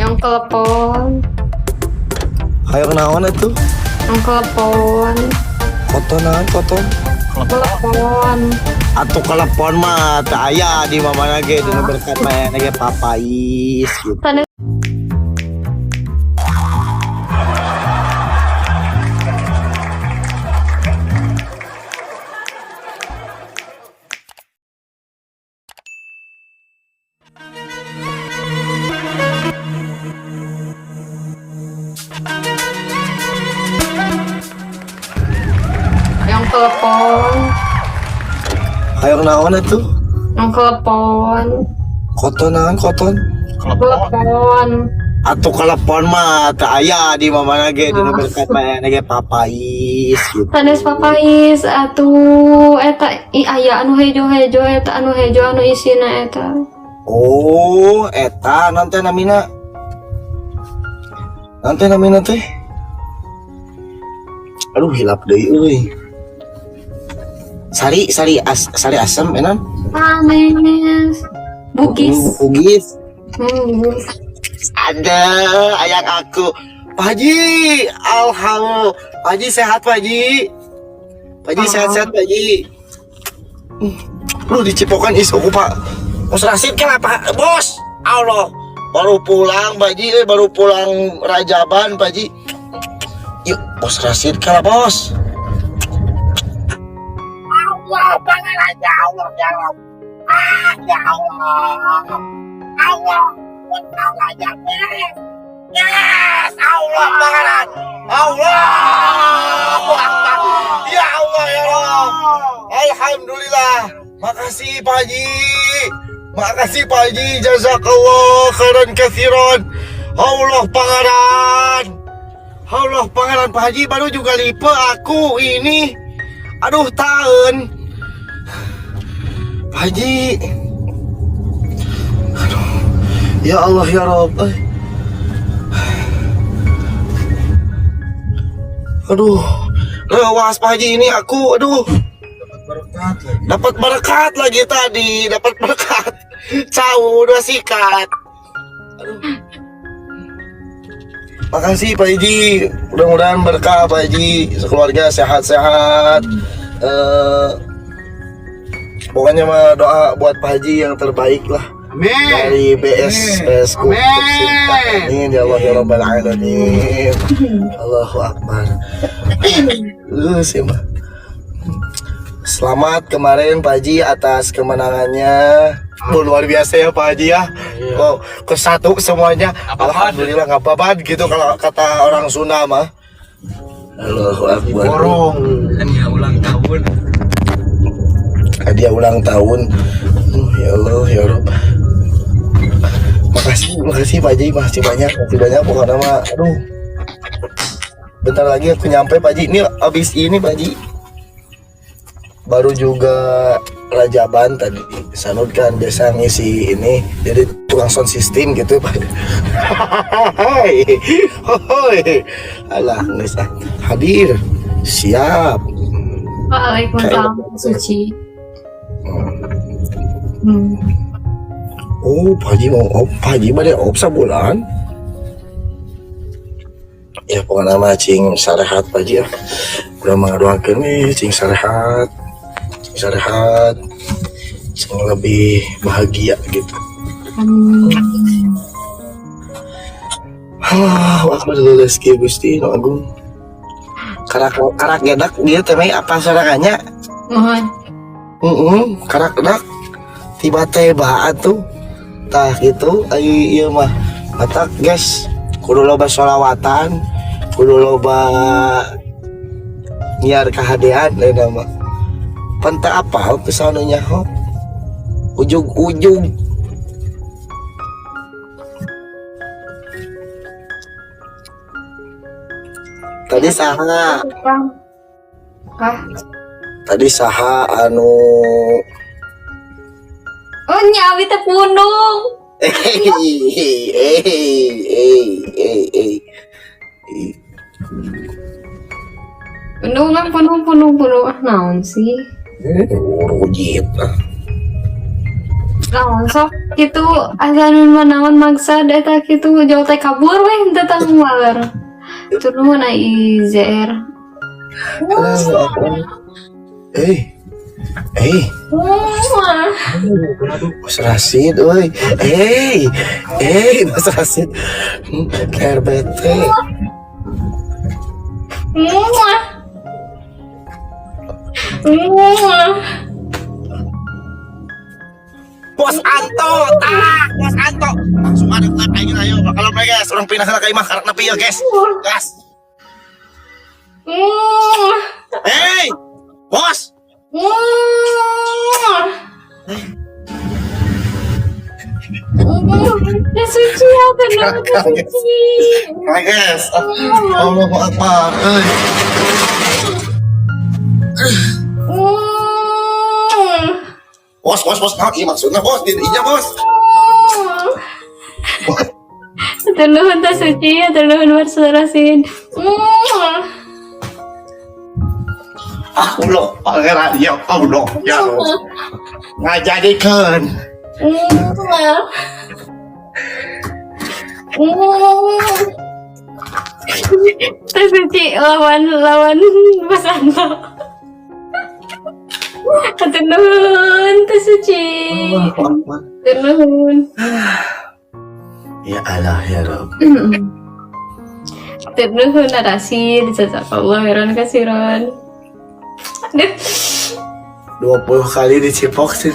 Hayang telepon. Hayang naon atuh? Hayang telepon. Koton naon koton? Telepon. Atuh telepon mah teu aya di mana ge dina berkat mah ge papais gitu. Sanes. Hayang telepon. Hayang naon atuh? Hayang telepon. Koton naon koton? Telepon. Atuh telepon mah teu aya di mana ge dina berkat mah ge papais gitu. Sanes papais atuh eta i aya anu hejo-hejo eta anu hejo anu isina eta. Oh, eta nanti namina. Nanti namina teh. Aduh, hilap deui euy. Sari sari as, sari asem enan. Sanes. Bugis. Bugis. Bugis. Ada ayang aku. Pak Haji, alhamdulillah. Pak Haji sehat, Pak Haji. Pak Haji sehat-sehat, Pak Haji. Lu dicipokan isuku, Pak. Bos Rasid kenapa? Bos, Allah. Baru pulang, Pak Haji, baru pulang Rajaban, Pak Haji. Yuk, Bos Rasid kalah, Bos. Allah, pangeran ya Allah, ya Allah. Ah, ya Allah. Allah. Allah ya yes. Yes, Allah pangeran. Allah. Ya Allah, ya Allah. Alhamdulillah. Makasih Pak Haji. Makasih Pak Haji. Jazakallah khairan katsiran. Allah pangeran. Allah pangeran Pak Haji baru juga lipe aku ini. Aduh tahun. Pak Haji. Aduh. Ya Allah ya Rob. Aduh. Lewas Pak Haji ini aku. Aduh. Dapat berkat lagi. Dapat berkat lagi tadi, dapat berkat. Cau dua sikat. Aduh. Makasih Pak Haji. Mudah-mudahan berkah Pak Haji, sekeluarga sehat-sehat. Pokoknya mah doa buat Pak Haji yang terbaik lah. Amin. Dari BS BS ku tercinta. Amin ya Allah ya Rabbal alamin. Allahu akbar. Sih mah. Selamat kemarin Pak Haji atas kemenangannya. Oh, luar biasa ya Pak Haji ya. Oh, ke satu semuanya. Alhamdulillah nggak apa-apa gitu kalau kata orang Sunda mah. Allahu akbar. Borong. Hadiah ulang tahun. Hadiah ulang tahun. Ya Allah ya Rabb. Makasih, makasih Pak Haji, makasih banyak pokoknya mah. Aduh. Bentar lagi aku nyampe Pak Haji. Ini abis ini Pak Haji. Baru juga Rajaban tadi Sanud kan biasa ngisi ini jadi tukang sound system gitu Pak. Hoi. Hoi. Alah, nggak usah. Hadir. Siap. Waalaikumsalam Suci. Oh, Pak Haji mau op, Pak Haji bade op sabulan. Ya pokoknya mah cing sarehat Pak Haji ya. Udah mengadoakeun nih cing sarehat. Cing sarehat. Cing lebih bahagia gitu. Amin. Allahu akbar rezeki Gusti nu agung. Karak karak gedak dia teh mah apa sorangannya? Mohon. Heeh, karak gedak tiba-tiba atuh. Tah gitu ai ieu mah. Matak guys, kudu loba sholawatan, kudu loba nyiar kahadean lain mah. Pan teu apal pisan nu nyaho. Ujug-ujug. Tadi saha? Hah? Tadi saha anu Oh, nyawi teh pundung. Eh. Pundung kan pundung pundung pundung. Ah, naon sih? Rujit. Naon sok Kitu asa nu naon maksad eta kitu jauh teh kabur weh henteu tangguar. Tur nuhun ai IZR. Eh, eh, Wah. Mas Rasid, oi. Eh, eh, Mas Rasid. KRBT. Muah. Muah. Bos Anto, tak, Bos Anto. Langsung ada klep aing, ayo. Kalau guys, orang pindah sana ka imah karak nepi ya, guys. Gas. Muah. Hey, bos. Muah. Ya suci ya benar suci. Hai guys. Allahu Akbar. Euy. Muah. Bos, bos, bos. Nah, iya maksudnya bos, di dinya bos. Hatur nuhun teh suci, hatur nuhun warsarasin. Muah. Ah, Allah, pangeran ya Allah, ya Allah. Ngajadikeun. Muah. Muah. Teh suci lawan lawan Mas Anto. Hatur nuhun teh suci. Allahu Akbar. Hatur nuhun. Ya Allah ya Rabb. Hatur nuhun narasi jazakallah khairan kasiron. Aduh. 20 kali dicipok sih.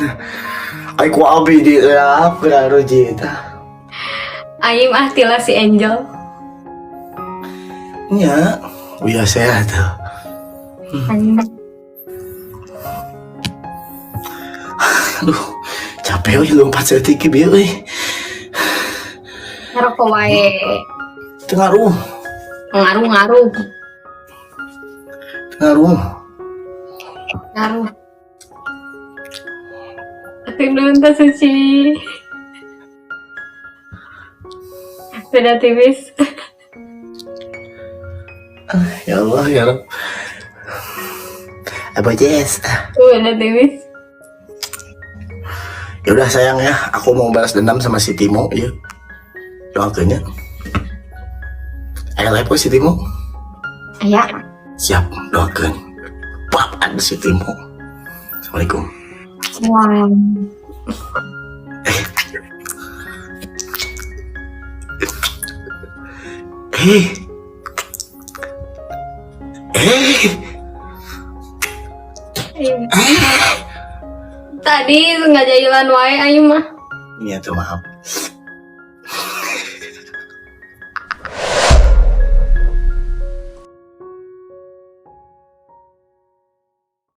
Ay ku abi di lap karo jita. Aim ah tila si Angel. Nya, uya sehat tuh. Aing. Aduh, capek euy lompat saeutik bieu euy. Ngerokok wae. Teu ngaruh, Ngaruh-ngaruh. Teu ngaruh. Ngaruh. Hatur nuhun teh suci. Beda tipis. Ya Allah ya Rabb. Apa Jess? Beda tipis. Ya udah sayang ya, aku mau balas dendam sama si Timo ya. Doakeun nya. Aya live si Timo. Aya. Siap, doakeun. Bab ada si Timo. Assalamualaikum. Wah. Eh. Eh. Tadi nggak jalan wae aing mah. Iya tuh, maaf.